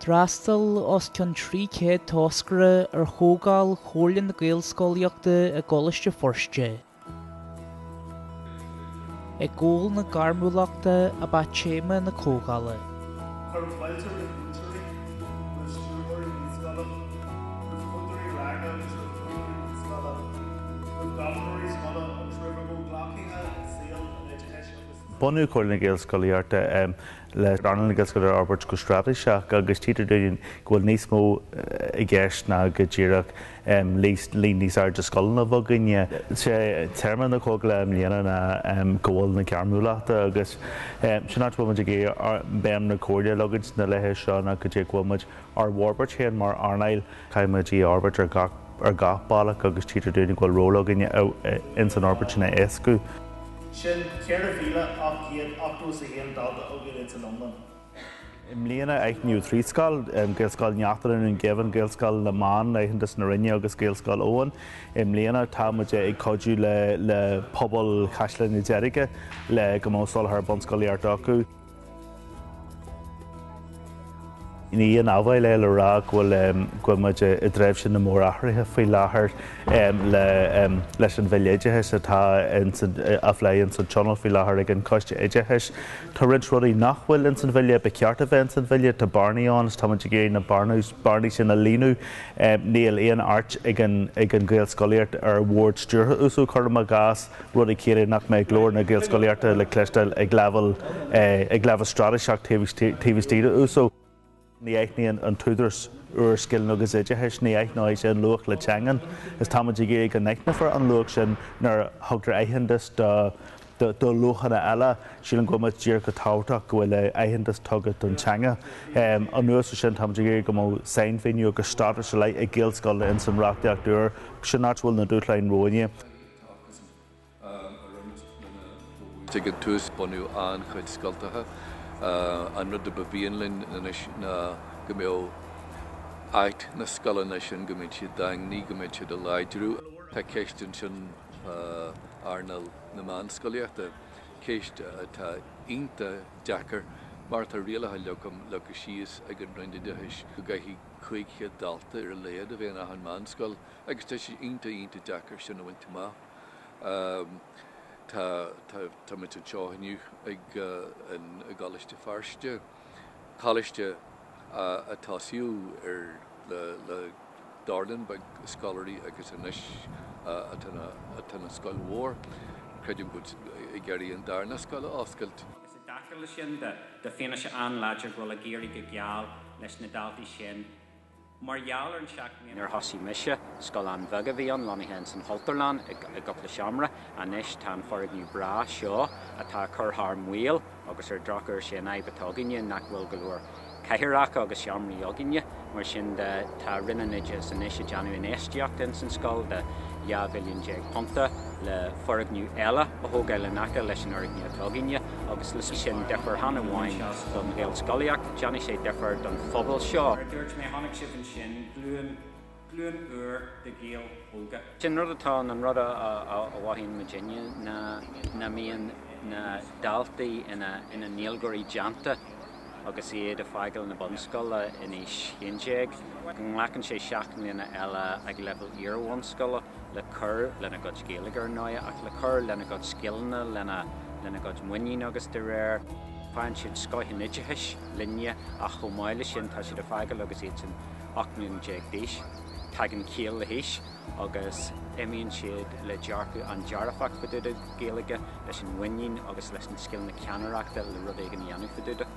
D'fhreastail os cionn 300 toscaire ar chomhdháil Chomhairle na Gaelscolaíochta i gColáiste Feirste. Ag gabháil na gairmiúlachta ab ea téama na comhdhála. Cuirim fáilte roimh mhúinteoirí, roimh stiúrthóirí naíscoile, roimh chúntóirí ranga agus roimh chúntóirí bunscoile, roimh ghobharnóirí scoile agus roimh bhur gcomhghleacaithe i saol an oideachais agus Bunaíodh Comhairle na Gaelscolaíochta le earnáil na Gaelscolaíochta a fhorbairt go straitéiseach agus títear dúinn go bhfuil níos mó i gceist ná go díreach líon níos airde scoileanna a bheith againne. Is é téama na comhdhála i mbliana ná gabháil na gairmiúlachta agus sin áit a bhfuil muid ag iarraidh béim na Comhairle a leagaint na laethe seo ná go dtí go bhfuil muid ár bhforbairt féin mar earnáil. Caithfidh muid í a fhorbairt ar gach ar gach bealach agus títear dúinn go bhfuil ról againne ins an fhorbairt sin a éascú. Sin 4,881 dalta againn ins an iomlán. I mbliana aithníodh 3 scoil, Gaelscoil Neachtain i nDún Geimhin, Gaelscoil na mBan, aitheantas na Roinne agus Gaelscoil Eoin. I mbliana tá muid ag cuidiú le pobal Chaisleán na Deirge le go mbeadh soláthar bunscolaíochta acu. Ní haon áibhéil é le rá go bhfuil go bhfuil muid i dtréimhse na mórathruithe faoi láthair le leis an Bhille Oideachais atá á phlé ins an Tionól faoi láthair ag an Coiste Oideachais. Tá roinnt rudaí nach bhfuil ins an Bhille ba cheart a bheith ins an Bhille, tá bearnaí ann is tá muid ag iarraidh na bearnaí sin a líonadh. Níl aon áit ag an ag an Ghaelscolaíocht ar bhord stiúrtha ÚSO, cuirim i gcás. rud a chiallaíonn nach mbeidh glór na Gaelscolaíochta le cloisteáil ag leibhéal ag leibhéal straitéiseach taobh istigh de ÚSO. Ní aithníonn an tÚdarás úr Scileanna agus Oideachais, ní aithneoidh sé an luach le teangain is tá muid ag iarraidh go n-aithneofar an luach sin nuair a thugtar aitheantas do do luachanna eile. Sílim go bhfuil muid díreach go tábhachtach go bhfuil aitheantas tugtha don teanga. Anuas ar sin, tá muid ag iarraidh go mbeadh sainmhíniú agus stádas ar leith ag Gaelscoileanna ins an reachtaíocht úr. Sin áit a bhfuil na dúshláin romhainne. Ag an tús bunaíodh an-chuid scoltacha. An rud a ba mhian linn anois ná go mbeadh áit na scoileanna sin, go mbeadh siad daingnithe, go mbeadh siad á láidriú. Tá ceist ansin fá earnáil na meánscolaíochta, ceist atá iontach deacair mar tá rialacha leagtha síos ag an Roinn Oideachais go gcaithfidh 500 dalta ar a laghad a bheith in achan meánscoil. Agus tá sé iontach, iontach deacair sin a bhaint amach. Tá, tá, tá muid anseo inniu ag, i gColáiste Feirste, coláiste a tosaíodh ar le, le dornán beag scoláirí agus anois atá ina, atá ina scoil mhór. Creidim go bhfuil siad ag iarraidh an darna scoil a oscailt. Agus i dtaca leis sin de, tá fianaise an-láidir go bhfuil ag éirí go geal leis na daltaí sin. Mar gheall ar an seacht Nuair a thosaigh mise, scoil an-bheag a bhí ann, lonnaithe ins an Chultúrlann i gcúpla seomra. Anois tá an foirgneamh breá seo atá ag cur thar maoil agus ar drochuair sé an fhadhb atá againne nach bhfuil go leor cathaoireacha agus seomraí againne. Mar sin de tá Roinn an Oideachais anois ag déanamh infheistíocht ins an scoil de 12 mhilliún punta le foirgneamh eile a thógáil in aice leis an fhoirgneamh atá againne agus le sin difear chan amháin don Ghaelscolaíocht, déanfaidh sé difear don phobal seo. Mar a dúirt mé, chonaic sibh ansin glúin, glúin úr de Ghaeil óga. Sin rud atá ann, an rud a mhothaíonn muidinne ná nach mbíonn na daltaí ina nGaeilgeoirí déanta agus iad ag fágáil na bunscoile in aois 11, go nglacann sé 7 mbliana eile ag leibhéal iar-bhunscoile le cur lena gcuid Gaeilge ar ndóigh, ach le cur lena gcuid scileanna, lena lena gcuid muinín agus de réir. Faigheann siad scoth an oideachais linne ach chomh maith leis sin tá siad ag fágáil agus iad san 18 mbliana d'aois. Tagann ciall le haois agus imíonn siad le dearcadh an-dearfach fá dtaobh de Ghaeilge, leis an mhuinín agus leis na scileanna ceannaireachta le rud éigin a dhéanamh fá dtaobh de.